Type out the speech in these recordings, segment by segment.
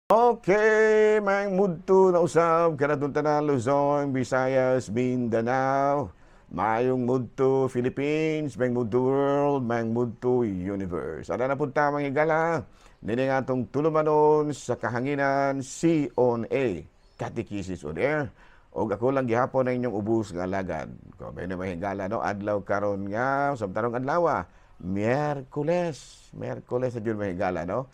Okay, maayong mudto na usab kanatong tanan, Luzon, Visayas, Mindanao. Maayong mudto Philippines, maayong mudto world, maayong mudto universe. Ana na punta, mga higala. Nini nga atong tulumanon sa kahanginan, C on A, Catechesis on Air. Og ako lang gihapon na inyong ubos nga alagad. Kung may na mahigala, no, adlaw karon nga, samtarong adlaw, Miyerkules. Miyerkules sa jud, mahigala, no?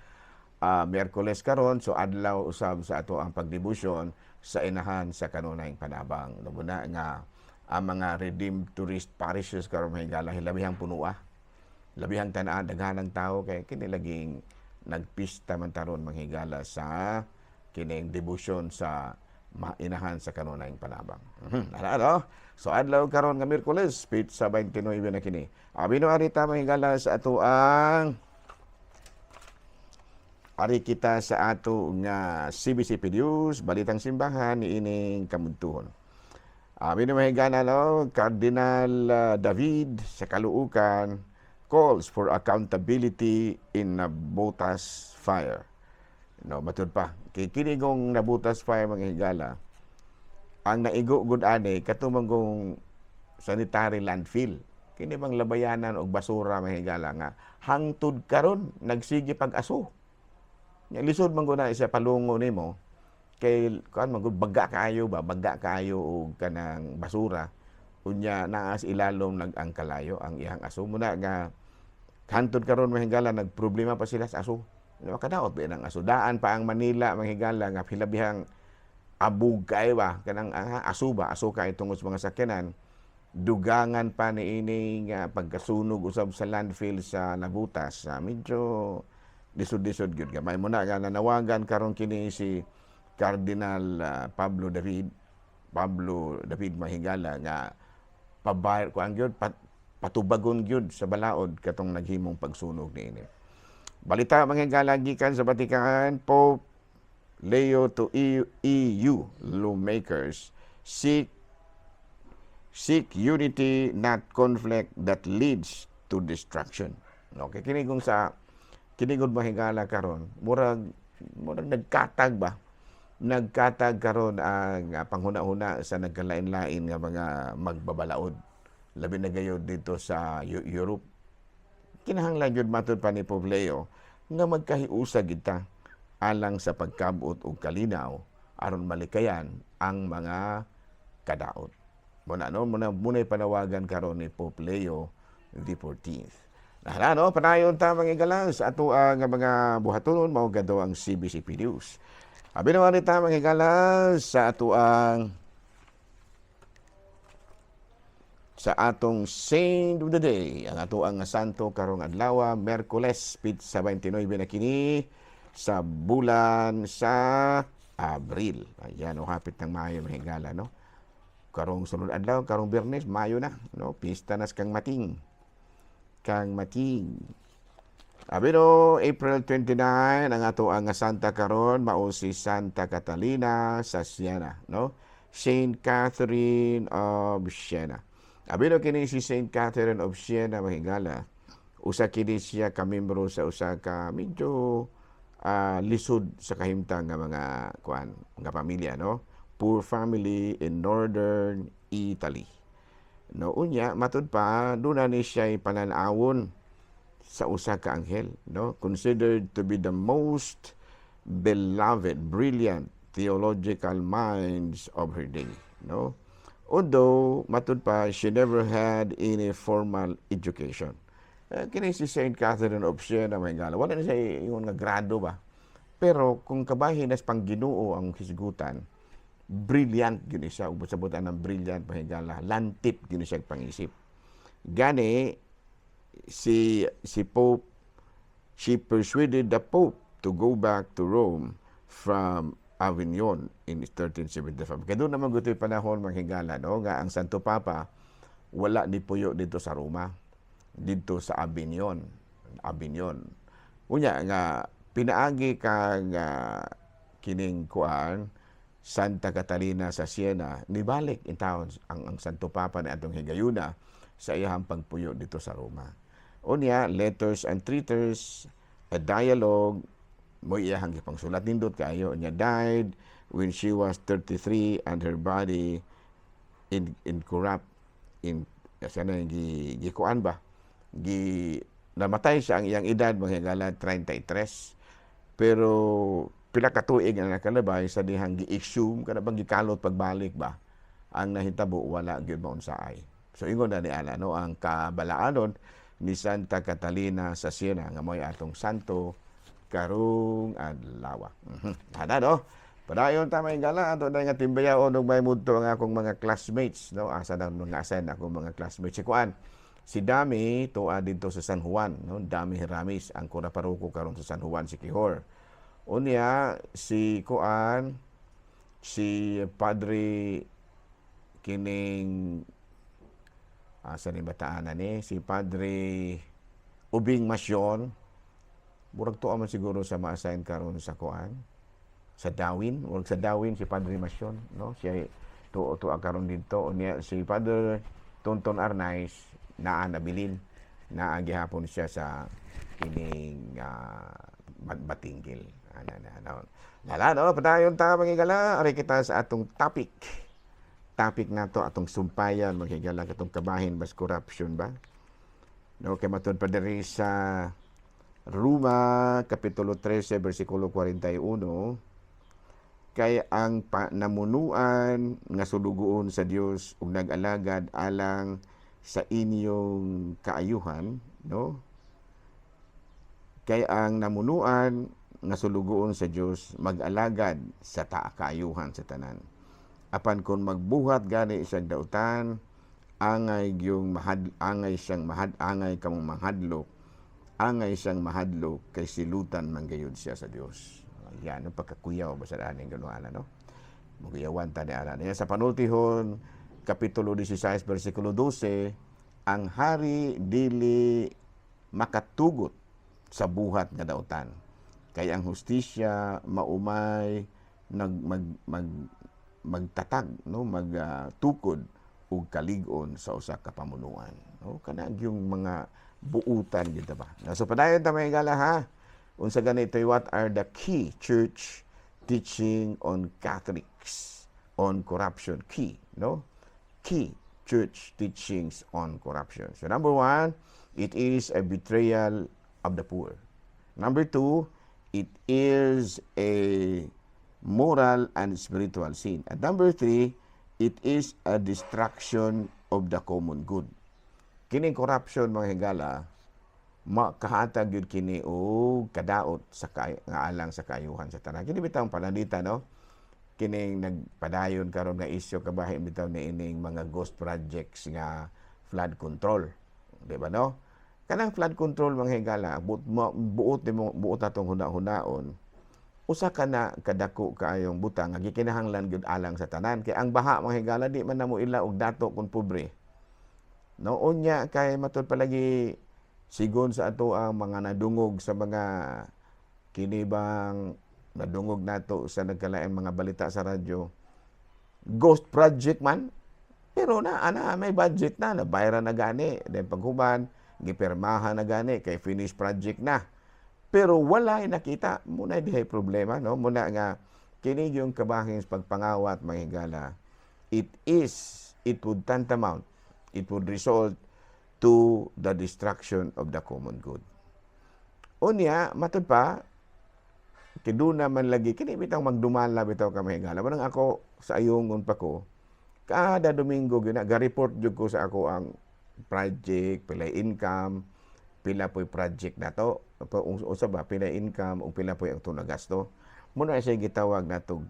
Miyerkules karon, so adlaw usab sa ato ang pagdebosyon sa Inahan sa Kanunayng Panabang. No muna nga ang mga Redemptorist parishes karon, mahigala, hilabihang punua. Labihang tan-an, daghan ang tao kay kini laging nagpista man taron, manghigala, sa kining debosyon sa Inahan sa Kanunayng Panabang. Ala, ano? So adlaw karon nga Miyerkules, petsa 29 na kini. Abi no arita, mahigala, sa ato ang ari kita sa ato nga CBCP News, Balitang Simbahan ni ining kamudtuhon. Abi ni mahigala, no, Cardinal David sa Caloocan calls for accountability in Navotas fire. No, matud pa. Kay kini gong Navotas fire, mga higala, ang naigo gud ani kato man gong sanitary landfill. Kini bang labayanan og basura, mga higala, nga hangtod karon nagsige pag-aso. Nya lisod man gud na isa palungo nimo kay kuan man gud, baga kaayo ba, baga kaayo og kanang basura. Unya naa sa ilalom nag-ang kalayo ang iyang aso muna nga hantod karon, mahigala, nagproblema pa sila sa aso. Makadaot ba ang aso? Daan pa ang Manila, mahigala, nga hilabihang abog kaayo ba kanang aso ba, aso kaayo tungod sa mga sakyanan. Dugangan pa ni ining pagkasunog usab sa landfill sa Navotas, medyo lisod-lisod gyud gamay mo na nga nanawagan karon kini si Cardinal Pablo David, mahigala, nga pabayar kuan gyud patubagon gyud sa balaod katong naghimong pagsunog niini. Balita, mga higala, gikan sa Vatican, Pope Leo to EU lawmakers: seek seek unity, not conflict that leads to destruction. Okay, kini kung sa kini gud, mahigala, karon murag nagkatag ba? Nagkatag karon ang panghuna-huna sa nagkalain-lain nga mga magbabalaod. Labi na gayod dito sa Europe. Kinahanglan gyud, matud pa ni Pope Leo, nga magkahiusa kita alang sa pagkabot og kalinaw aron malikayan ang mga kadaot. Muna no, muna muna'y panawagan karon ni Pope Leo the 14th. Nahala no, panayon ta, mga higala, sa ato ang mga buhatonon, mao gado ang CBCP News. Abi naman ta, mga higala, sa atong Saint of the Day, ang ato ang santo karong adlaw, Miyerkules, petsa 29 na kini sa bulan sa Abril. Ayan, o hapit ng Mayo, mga higala, no? Karong sunod adlaw, karong Biyernes, Mayo na, no? Pista na sa Kang Mating. Kang Mating. Abi no, April 29, ang ato ang santa karon mao si Santa Catalina sa Siena, no? Saint Catherine of Siena. Abi no kini si Saint Catherine of Siena, mahigala, usa kini siya ka membro sa usa ka medyo lisod sa kahimtang nga mga kuan nga pamilya, no? Poor family in northern Italy. No, unya matud pa duna ni siya panan-awon sa usa ka anghel, no? Considered to be the most beloved, brilliant theological minds of her day, no? Although matud pa she never had any formal education. Eh, kini si Saint Catherine of Siena, mahigala, wala na siya ingon nga grado ba. Pero kung kabahin nas pang Ginoo ang hisgutan, brilliant gyud siya ug sabutan ng brilliant, mahigala, lantip gyud siya pangisip. Gani si Pope, she persuaded the Pope to go back to Rome from Avignon in 1375. Kaya doon naman gusto panahon, mga higala, no, nga ang Santo Papa wala ni puyo dito sa Roma, dito sa Avignon. Avignon. Unya nga pinaagi kang kining kuan Santa Catalina sa Siena, nibalik in town ang Santo Papa na atong higayuna sa iyang pagpuyo dito sa Roma. Unya, letters and treatises, a dialogue, Mo iyahang gipangsulat, nindot kaayo niya. Died when she was 33 and her body in corrupt in sana gi gikuan ba, gi namatay siya ang iyang edad, mga higala, 33, pero pila ka tuig ang nakalabay sa dihang gi-exhume, kana bang gikalot pagbalik ba. Ang nahitabo, wala gyud maunsaay. So ingon na ni ana, no, ang kabalaanon ni Santa Catalina sa Siena nga mo'y atong santo karong adlaw. Hada, no. Padayon ta, mga higala, ato na nga timbayaon og may mudto ang akong mga classmates, no. Asa na mga asan akong mga classmates? Si kuan, si Dami tuwa didto sa San Juan, no. Dami Hiramis ang kura paroko karon sa San Juan, Siquijor. Unya si kuan, si Padre kining, asa ni bataan ni si Padre Ubing Masyon, murag tuwa man siguro sa ma-assign karon sa kuan, sa Dawin, murag sa Dawin si Padre Masyon, no. Siya tuo tuwa karon didto. Unya si Padre Tonton Arnaiz naa nabilin, naa gihapon siya sa kining Batinguil. Ana na, no. Lala, no, padayon ta, mga higala, ari kita sa atong topic. Topic nato, atong sumpayan, mga higala, katong kabahin bas corruption ba? No, kay matud pa diri sa Roma kapitulo 13 bersikulo 41, kay ang namunuan nga sulugoon sa Dios ug nag-alagad alang sa inyong kaayuhan, no? Kay ang namunuan nga sulugoon sa Dios mag-alagad sa kaayuhan sa tanan. Apan kung magbuhat gani siyang dautan, angay gyung mahad angay siyang mahad angay kamong mahadlok, angay siyang mahadlok kay silutan man gayud siya sa Dios. Yan ang pagkakuyaw ba sa aning ganuana, no? Mukuyawan ta ni ana niya. Sa Panultihon kapitulo 16 bersikulo 12, ang hari dili makatugot sa buhat nga dautan kay ang hustisya maumay nag mag, mag magtatag, no, magtukod og kalig-on sa usa ka pamunuan, no. Kana yung mga buutan gyud ba. So padayon ta, mga higala, ha. Unsa ganito, what are the key church teaching on Catholics on corruption? Key, no, key church teachings on corruption. So number one, it is a betrayal of the poor. Number two, it is a moral and spiritual sin. And number three, it is a destruction of the common good. Kining corruption, mga higala, makahatag gyud kini og kadaot sa kay, nga alang sa kaayuhan sa tanan. Kini bitawng pananglitan, no? Kining nagpadayon karon nga isyu kabahin bitaw ni ining mga ghost projects nga flood control. Di ba, no? Kanang flood control, mga higala, buot buot nimo, buot atong huna-hunaon, usa ka na kadako kaayong butang nga gikinahanglan gyud alang sa tanan, kay ang baha, mga higala, di man namo ila og dato kung pobre. No, unya kay matud palagi sigon sa ato ang mga nadungog sa mga kinibang nadungog nato sa nagkalain mga balita sa radyo, ghost project man, pero na ana may budget na, nabayaran na gani, then paghuman gipirmahan na gani kay finish project na, pero wala nakita muna dihay problema, no. Muna nga kini yung kabahin sa pagpangawat, mga higala, it would tantamount, it would result to the destruction of the common good. Unya, matud pa, kiduna man lagi, kini bitang magdumala bitaw ka, mga higala. Manang ako, sa ayungon pa ko, kada Domingo, gina, ga-report jud ko sa ako ang project, pila income, pila po'y project na to, usa ba, pila income, ug pila po'y ang nagasto. Muna siya gitawag nato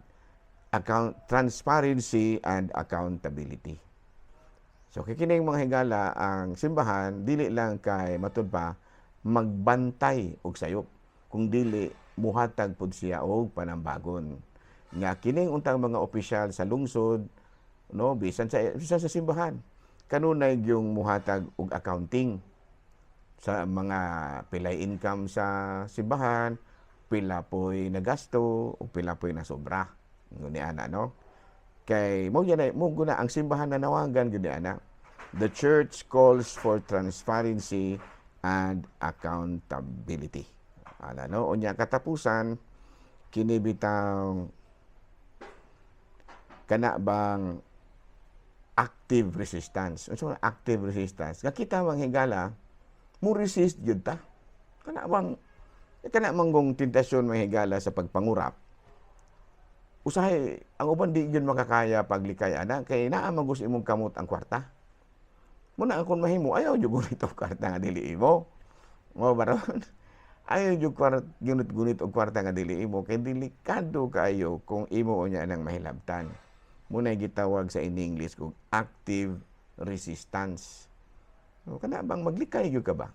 account transparency and accountability. So kay kining, mga higala, ang simbahan dili lang kay matud pa magbantay og sayop, kung dili muhatag pud siya og panambagon nga kining untang mga opisyal sa lungsod, no, bisan sa simbahan, kanunay yung muhatag og accounting sa mga pilay income sa simbahan, pila po'y nagasto o pila po'y nasobra. Nguni ana, no, kay mo yan mo guna ang simbahan na nawagan gyud ana. The church calls for transparency and accountability. Ana, no? Unya katapusan kini bitang kana bang active resistance. Unsa man active resistance? Nga kita, mga higala, mo resist gyud ta. Kana manggong tentasyon, mga higala, sa pagpangurap. Usahay ang uban di gyud makakaya paglikay ana kay naa man sa imong kamot ang kwarta. Muna kung mahimo, ayaw jud gunit og kwarta nga dili imo. Mo baron. Ayaw jud gunit-gunit og kwarta nga dili imo kay delikado kaayo kung imo unya nang mahilabtan. Muna gitawag sa in English kog active resistance. No, kana bang maglikay gyud ka ba?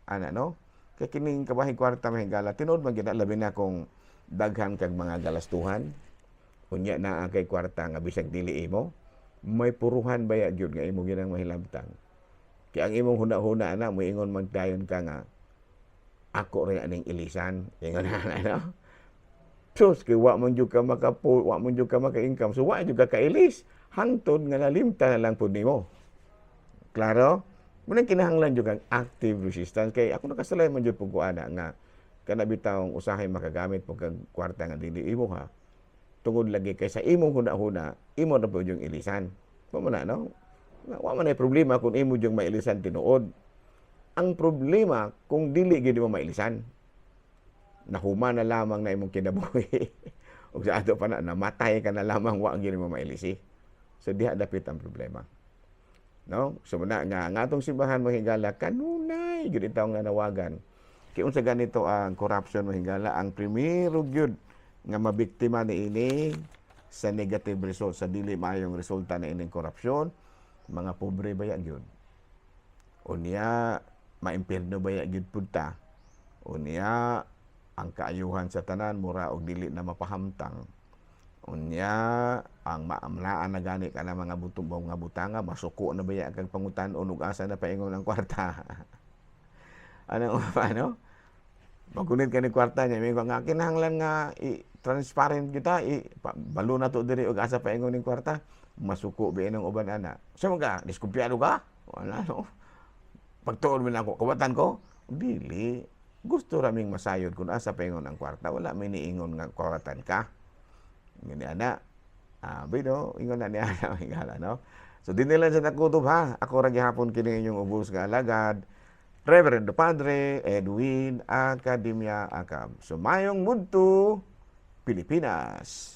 Ana, no? Kay kining kabahig kwarta, mga higala, tinuod man gyud na, labi na kung daghan kag mga galastuhan. Unya naa kay kwarta nga bisag dili imo, may puruhan baya gyud nga imo gyud ang mahilabtan. Kay ang imong huna-huna na moingon man dayon ka nga ako rin aning ilisan. Ingon na, no? Sus, kay wa man jud ka maka-income. So wa jud ka kailis. Hangtod nga nalimta na lang pud nimo. Klaro? Muna kinahanglan jud kang active resistance kay ako nakasalay man jud pud ko ana nga kana bitawng usahay makagamit pud kag kwarta nga dili imo ha. Tungod lagi kay sa imong huna-huna, imo na pud yung ilisan. Wa man na, no? Wa man ay problema kung imo yung mailisan tinuod. Ang problema kung dili gyud mo mailisan. Nahuman na lamang na imong kinabuhi. Ug sa ato pa na namatay ka na lamang, wa gyud mo mailisi. So diha dapit ang problema. No? So na nga ang atong simbahan, mga higala, kanunay gyud itaw nga nawagan. Kay unsa ganito ang corruption, mga higala, ang primero gyud nga mabiktima niini sa negative result, sa dili maayong resulta na ining korupsyon, mga pobre baya gyud. Unya maimpierno baya gyud pud ta. Unya ang kaayuhan sa tanan mura og dili na mapahamtang. Unya ang maamnaan na gani kana mga butong mga butanga, masuko na baya kag pangutan-on ug asa na paingon ang kwarta. Ano ano? Magunit ka ni kwarta niya, may nga kinahanglan nga i transparent kita, i balo na to diri og asa paingon ning kwarta, masuko ba ng uban ana. Sa man ka, diskumpiyado ka? Wala, no. Pagtuon mo na ako, kawatan ko? Dili. Gusto raming masayod kung asa paingon ang kwarta. Wala may niingon nga kawatan ka. Ngani ana. Ah, bino, ingon na niya ana, higala, no? So, dinhi lang sa nakutob ha. Ako ra gihapon kini inyong ubos nga alagad, Reverendo Padre Edwin Academia Acab. So, mayong mudto, Pilipinas.